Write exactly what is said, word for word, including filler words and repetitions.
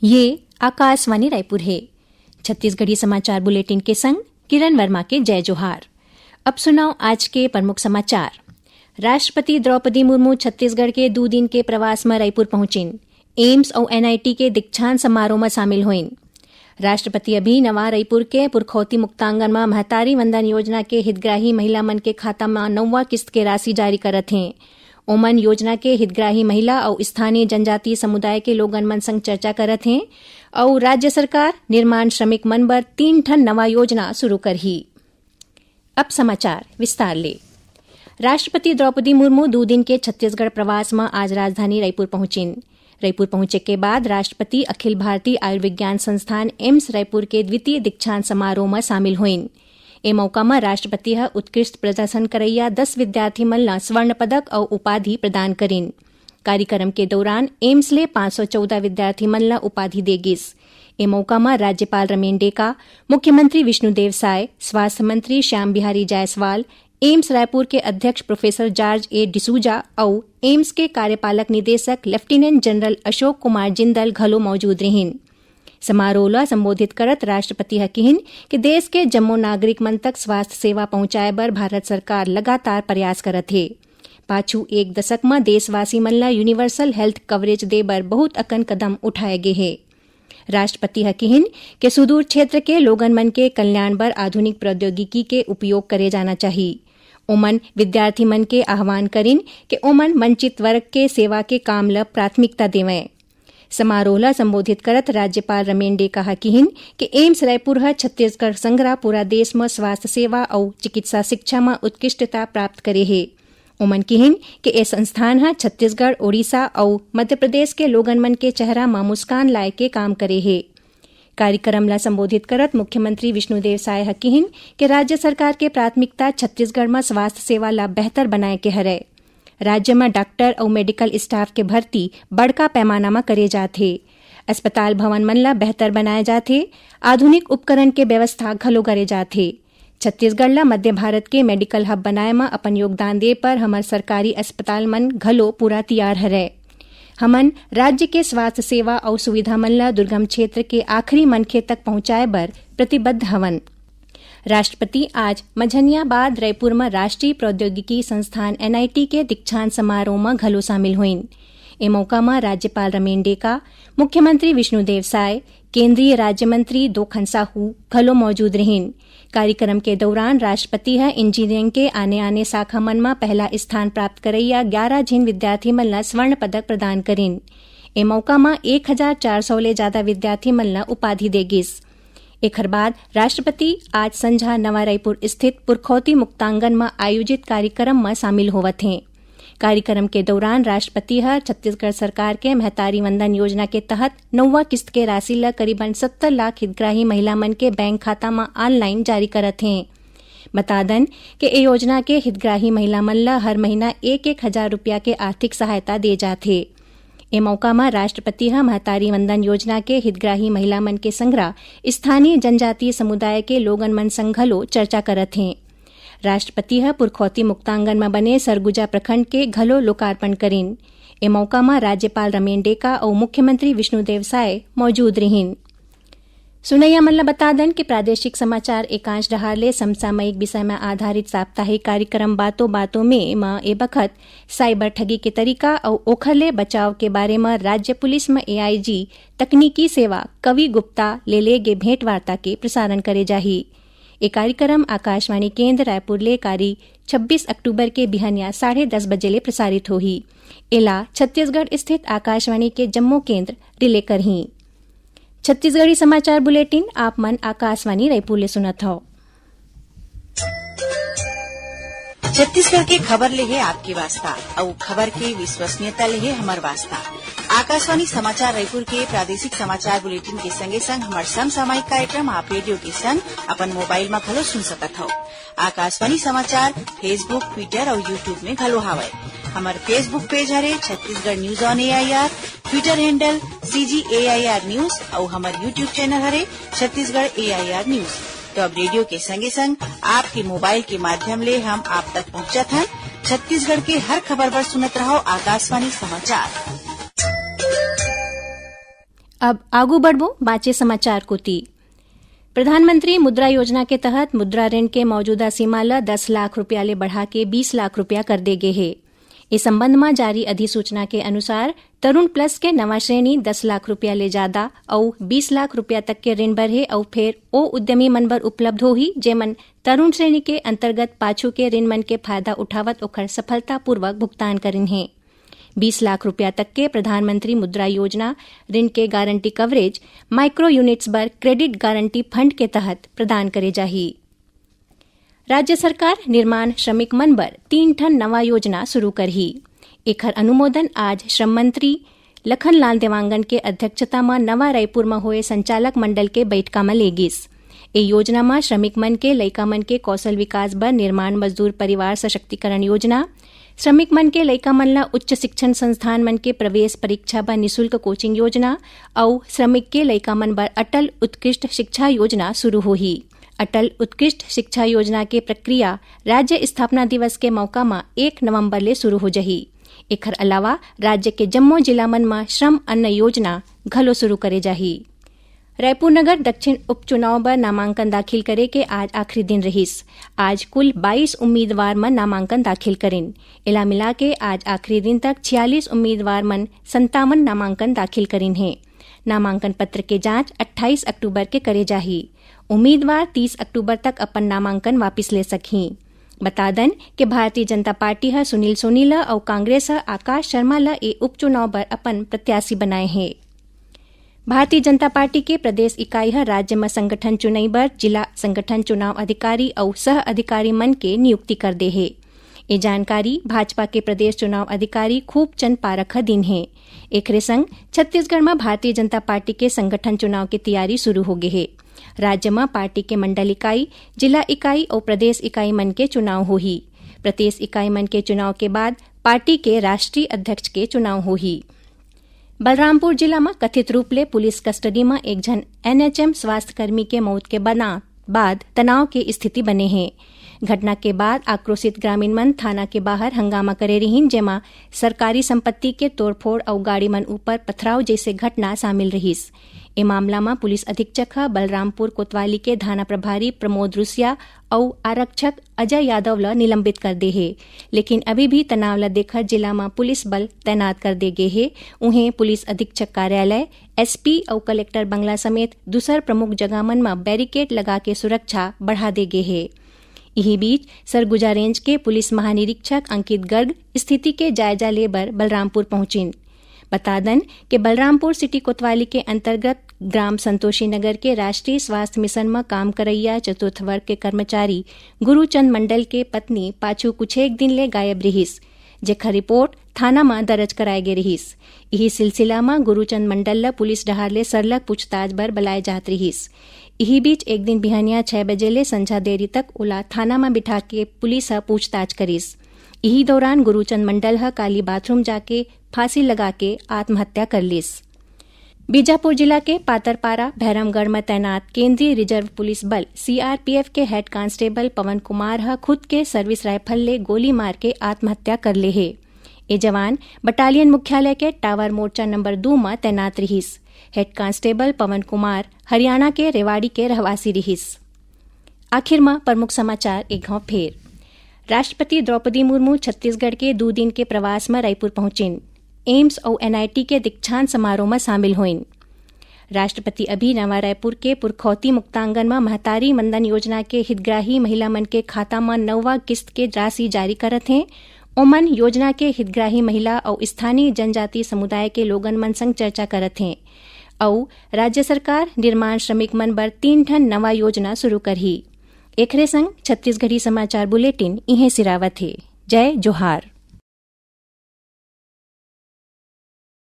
ये आकाशवाणी रायपुर हे। छत्तीसगढ़ी समाचार बुलेटिन के संग किरण वर्मा के जय जोहार। अब सुनव आज के प्रमुख समाचार। राष्ट्रपति द्रौपदी मुर्मू छत्तीसगढ़ के दू दिन के प्रवास म रायपुर पहुंचिन। एम्स अउ एनआईटी के दीक्षांत समारोह म शामिल होइन। राष्ट्रपति अभी नवा रायपुर के पुरखौती मुक्तांगन म महतारी वंदन योजना के हितग्राही महिला मन के खाता म नौवां किस्त के राशि जारी करत हें। ओमन योजना के हितग्राही महिला अउ स्थानीय जनजातीय समुदाय के लोगन मन संग चर्चा करत हें अउ राज्य सरकार निर्माण श्रमिक मन बर तीन ठन नवा योजना शुरू करही। अब समाचार विस्तार ले। राष्ट्रपति द्रौपदी मुर्मू दू दिन के छत्तीसगढ़ प्रवास म आज राजधानी रायपुर पहुंचिन। रायपुर पहुंचे के बाद राष्ट्रपति अखिल भारतीय आयुर्विज्ञान संस्थान एम्स रायपुर के द्वितीय दीक्षांत समारोह म शामिल होइन। ए मौका म राष्ट्रपति ह उत्कृष्ट प्रदर्शन करइया दस विद्यार्थी मन ल स्वर्ण पदक अउ उपाधि प्रदान करिन। कार्यक्रम के दौरान एम्स ले पाँच सौ चौदह विद्यार्थी मन ल उपाधि दे गिस। ए मौका म राज्यपाल रमेन डेका, मुख्यमंत्री विष्णुदेव साय, स्वास्थ्य मंत्री श्याम बिहारी जायसवाल, एम्स रायपुर के अध्यक्ष प्रोफेसर जॉर्ज ए डिसूजा अउ एम्स के कार्यपालक निदेशक लेफ्टिनेंट जनरल अशोक कुमार जिंदल घलो मौजूद रिहिन। समारोह ल संबोधित करत राष्ट्रपति ह किहिन कि देश के जम्मो नागरिक मन तक स्वास्थ्य सेवा पहुंचाए बर भारत सरकार लगातार प्रयास करत हे। पाछू एक दशक म देशवासी मन ल यूनिवर्सल हेल्थ कवरेज दे बर बहुत अकन कदम उठाए गे हे। राष्ट्रपति ह किहिन के सुदूर क्षेत्र के लोगन मन के कल्याण बर आधुनिक प्रौद्योगिकी के उपयोग करे जाना चाही। ओमन विद्यार्थी मन के आह्वान करिन के ओमन वंचित वर्ग के सेवा के काम ल प्राथमिकता देवंय। समारोह ल संबोधित करत राज्यपाल रमेन डेका ह किहिन के एम्स रायपुर ह छत्तीसगढ़ संघरा पूरा देश म स्वास्थ्य सेवा अउ चिकित्सा शिक्षा म उत्कृष्टता प्राप्त करे हे। ओमन किहिन के ए संस्थान ह छत्तीसगढ़, ओडिशा अउ मध्य प्रदेश के लोगन मन के चेहरा म मुस्कान लाए के काम करे हे। कार्यक्रम ला संबोधित करत मुख्यमंत्री विष्णुदेव साय ह किहिन के राज्य सरकार के प्राथमिकता छत्तीसगढ़ म स्वास्थ्य सेवा ला बेहतर बनाए के हरय। राज्य म डॉक्टर अउ मेडिकल स्टाफ के भर्ती बड़का पैमाना म करे जात हे। अस्पताल भवन मन ला बेहतर बनाए जात हे। आधुनिक उपकरण के व्यवस्था घलो करे जात हे। छत्तीसगढ़ ला मध्य भारत के मेडिकल हब बनाए म अपन योगदान दे पर हमर सरकारी अस्पताल मन घलो पूरा तियार हरय। हमन राज्य के स्वास्थ्य सेवा अउ सुविधा मन ल दुर्गम क्षेत्र के आखिरी मनखे तक पहुंचाए बर प्रतिबद्ध हवन। राष्ट्रपति आज मझनिया बाद रायपुर म राष्ट्रीय प्रौद्योगिकी संस्थान एनआईटी के दीक्षांत समारोह म घलो शामिल होइन। ए मौका म राज्यपाल रमेन डेका, मुख्यमंत्री विष्णुदेव साय, केंद्रीय राज्य मंत्री दोखन साहू घलो मौजूद रहिन। कार्यक्रम के दौरान राष्ट्रपति ह इंजीनियरिंग के आने-आने शाखा मन म पहला स्थान प्राप्त करइया ग्यारह झिन विद्यार्थी मन ल स्वर्ण पदक प्रदान करिन। ए मौका म एक हजार चार सौ ले जादा विद्यार्थी मन ल उपाधि दे गिस। एखर बाद राष्ट्रपति आज संझा नवा रायपुर स्थित पुरखौती मुक्तांगन म आयोजित कार्यक्रम म शामिल होवत हें। कार्यक्रम के दौरान राष्ट्रपति ह छत्तीसगढ़ सरकार के महतारी वंदन योजना के तहत नौवां किस्त के राशि ल करीबन सत्तर लाख हितग्राही महिला मन के बैंक खाता म ऑनलाइन जारी करत हें। बता दन के ए योजना के हितग्राही महिला मन ल हर महीना एक एक हजार रुपया के आर्थिक सहायता दे जात हे। ए मौका म राष्ट्रपति ह महतारी वंदन योजना के हितग्राही महिला मन के संघरा स्थानीय जनजातीय समुदाय के लोगन मन संग घलो चर्चा करत हें। राष्ट्रपति ह पुरखौती मुक्तांगन म बने सरगुजा प्रखंड के घलो लोकार्पण करिन। ए मौका म राज्यपाल रमेन डेका अउ मुख्यमंत्री विष्णुदेव साय मौजूद रिहिन। सुनइया मन ल बता दन कि प्रादेशिक समाचार एकांश डहार ले समसामयिक विषय म आधारित साप्ताहिक कार्यक्रम बातों बातों में म ए बखत साइबर ठगी के तरीका अउ ओखर ले बचाव के बारे म राज्य पुलिस म एआईजी तकनीकी सेवा कवि गुप्ता ले ले गे भेंटवार्ता के प्रसारण करे जाही। ए कार्यक्रम आकाशवाणी केंद्र रायपुर ले कारी छब्बीस अक्टूबर के बिहनिया साढ़े दस बजे ले प्रसारित होही। एला छत्तीसगढ़ स्थित आकाशवाणी के जम्मो केंद्र रिले करही। छत्तीसगढ़ी समाचार बुलेटिन आप मन आकाशवाणी रायपुर ले सुनत हव। छत्तीसगढ़ के खबर ले हे आपके वास्ता, अउ खबर के विश्वसनीयता ले हे हमर वास्ता। आकाशवाणी समाचार रायपुर के प्रादेशिक समाचार बुलेटिन के संगे संग हमर समसामयिक कार्यक्रम आप रेडियो के संग अपन मोबाइल म घलो सुन सकत हव। आकाशवाणी समाचार Facebook, Twitter अउ YouTube में घलो हावय। हमर Facebook पेज हरे Chhattisgarh news on AIR, Twitter handle CG AIR news अउ हमर YouTube चैनल हरे छत्तीसगढ़ एआईआर न्यूज। तो अब रेडियो के संगे संग आपके मोबाइल के माध्यम ले हम आप तक पहुंचत हन। छत्तीसगढ़ के हर खबर बर सुनत रहव आकाशवाणी समाचार। अब आगू बढ़बो बाँचे समाचार कोति। प्रधानमंत्री मुद्रा योजना के तहत मुद्रा ऋण के मौजूदा सीमा ल दस लाख रुपया ले बढ़ा के बीस लाख रुपया कर दे गे हे। ए संबंध म जारी अधिसूचना के अनुसार, तरुण प्लस के नवा श्रेणी दस लाख रुपया ले जादा अउ बीस लाख रुपया तक के ऋण बर हे अउ फेर ओ उद्यमी मन बर उपलब्ध होही, जेमन तरुण श्रेणी के अंतर्गत पाछू के ऋण मन के फायदा उठावत ओखर सफलतापूर्वक भुगतान करिन हे। बीस लाख रुपया तक के प्रधानमंत्री मुद्रा योजना ऋण के गारंटी कवरेज माइक्रो यूनिट्स बर क्रेडिट गारंटी फंड के तहत प्रदान करे जाही। राज्य सरकार निर्माण श्रमिक मन बर तीन ठन नवा योजना शुरू करही। एखर अनुमोदन आज श्रम मंत्री लखन लाल देवांगन के अध्यक्षता म नवा रायपुर म होए संचालक मंडल के बइठका म ले गिस। ए योजना म श्रमिक मन के लइका मन के कौशल विकास बर निर्माण मजदूर परिवार सशक्तिकरण योजना, श्रमिक मन के लइका मन ल उच्च शिक्षण संस्थान मन के प्रवेश परीक्षा बर निशुल्क कोचिंग योजना अउ श्रमिक के लइका मन बर अटल उत्कृष्ट शिक्षा योजना शुरू होही। अटल उत्कृष्ट शिक्षा योजना के प्रक्रिया राज्य स्थापना दिवस के मौका म एक नवंबर ले शुरू हो जाही। एखर अलावा राज्य के जम्मो जिला मन म श्रम अन्न योजना घलो शुरू करे जाही। रायपुर नगर दक्षिण उपचुनाव बर नामांकन दाखिल करे के आज आखिरी दिन रहिस। आज कुल बाईस उम्मीदवार मन नामांकन दाखिल करिन। एला मिला के आज आखिरी दिन तक छियालीस उम्मीदवार मन संतावन नामांकन दाखिल करिन हे। नामांकन पत्र के जांच अट्ठाईस अक्टूबर के करे जाही। उम्मीदवार तीस अक्टूबर तक अपन नामांकन वापिस ले सकही। बता दन कि भारतीय जनता पार्टी ह सुनील सोनी ल अउ कांग्रेस ह आकाश शर्मा ल ए उपचुनाव बर अपन प्रत्याशी बनाए हे। भारतीय जनता पार्टी के प्रदेश इकाई ह राज्य म संगठन चुनई बर जिला संगठन चुनाव अधिकारी अउ सह अधिकारी मन के नियुक्ति कर दे हे। ए जानकारी भाजपा के प्रदेश चुनाव अधिकारी खूबचंद पारख ह दिन हे। एखरे संग छत्तीसगढ़ म भारतीय जनता पार्टी के संगठन चुनाव के तैयारी शुरू हो गे हे। राज्य म पार्टी के मंडल इकाई, जिला इकाई अउ प्रदेश इकाई मन के चुनाव होही। प्रदेश इकाई मन के चुनाव के बाद पार्टी के राष्ट्रीय अध्यक्ष के चुनाव होही। बलरामपुर जिला म कथित रूप ले पुलिस कस्टडी म एक झन एनएचएम स्वास्थ्य कर्मी के मौत के बना-, बाद तनाव के स्थिति बने हे। घटना के बाद आक्रोशित ग्रामीण मन थाना के बाहर हंगामा करे रिहिन, जेमा सरकारी संपत्ति के तोड़फोड़ अउ गाड़ी मन ऊपर पथराव जैसे घटना शामिल रहिस। ए मामला म पुलिस अधीक्षक ह बलरामपुर कोतवाली के थाना प्रभारी प्रमोद रुसिया अउ आरक्षक अजय यादव ल निलंबित कर दे हे, लेकिन अभी भी तनाव ल देखत जिला म पुलिस बल तैनात कर दे गे हे। उहें, पुलिस अधीक्षक कार्यालय, एसपी अउ कलेक्टर बंगला समेत दूसर प्रमुख जगह मन म बैरिकेड लगा के सुरक्षा बढ़ा दे गे हे। इही बीच, सरगुजा रेंज के पुलिस महानिरीक्षक अंकित गर्ग स्थिति के जायजा ले बर बलरामपुर पहुंचिन। बता दन कि बलरामपुर सिटी कोतवाली के अंतर्गत ग्राम संतोषी नगर के राष्ट्रीय स्वास्थ्य मिशन म काम करइया चतुर्थ वर्ग के कर्मचारी गुरुचंद मंडल के पत्नी पाछू कुछेक दिन ले गायब रिहिस, जेखर रिपोर्ट थाना म दर्ज कराए गे रिहिस। इही सिलसिला म गुरुचंद मंडल ल पुलिस डहार ले सरलग पूछताछ बर बलाए जात रिहिस। इही बीच, एक दिन बिहनिया छह बजे ले संझा देरी तक ओला थाना म बिठा के पुलिस ह पूछताछ करिस। इही दौरान गुरुचंद मंडल ह काली बाथरूम जाके फांसी लगा के आत्महत्या कर लिस। बीजापुर जिला के पातरपारा भैरमगढ़ म तैनात केंद्रीय रिजर्व पुलिस बल, सीआरपीएफ, के हेड कांस्टेबल पवन कुमार ह खुद के सर्विस राइफल ले गोली मार के आत्महत्या कर ले हे। ए जवान बटालियन मुख्यालय के टावर मोर्चा नंबर दू म तैनात रिहिस। हेड कांस्टेबल पवन कुमार हरियाणा के रेवाड़ी के रहवासी रिहिस। आखिर म प्रमुख समाचार एक घाव फेर। राष्ट्रपति द्रौपदी मुर्मू छत्तीसगढ़ के दू दिन के प्रवास म रायपुर पहुंचिन। एम्स अउ एनआईटी के दीक्षांत समारोह म शामिल होइन। राष्ट्रपति अभी नवा रायपुर के पुरखौती मुक्तांगन म महतारी वंदन योजना के हितग्राही महिला मन के खाता म नौवा किस्त के राशि जारी करत हें। ओमन योजना के हितग्राही महिला अउ स्थानीय जनजाति समुदाय के लोगन मन संग चर्चा करत हें। अउ राज्य सरकार निर्माण श्रमिक मन बर तीन ठन नवा योजना शुरू करही। एखरे संग छत्तीसगढ़ी समाचार बुलेटिन इहें सिरावत हे। जय जोहार।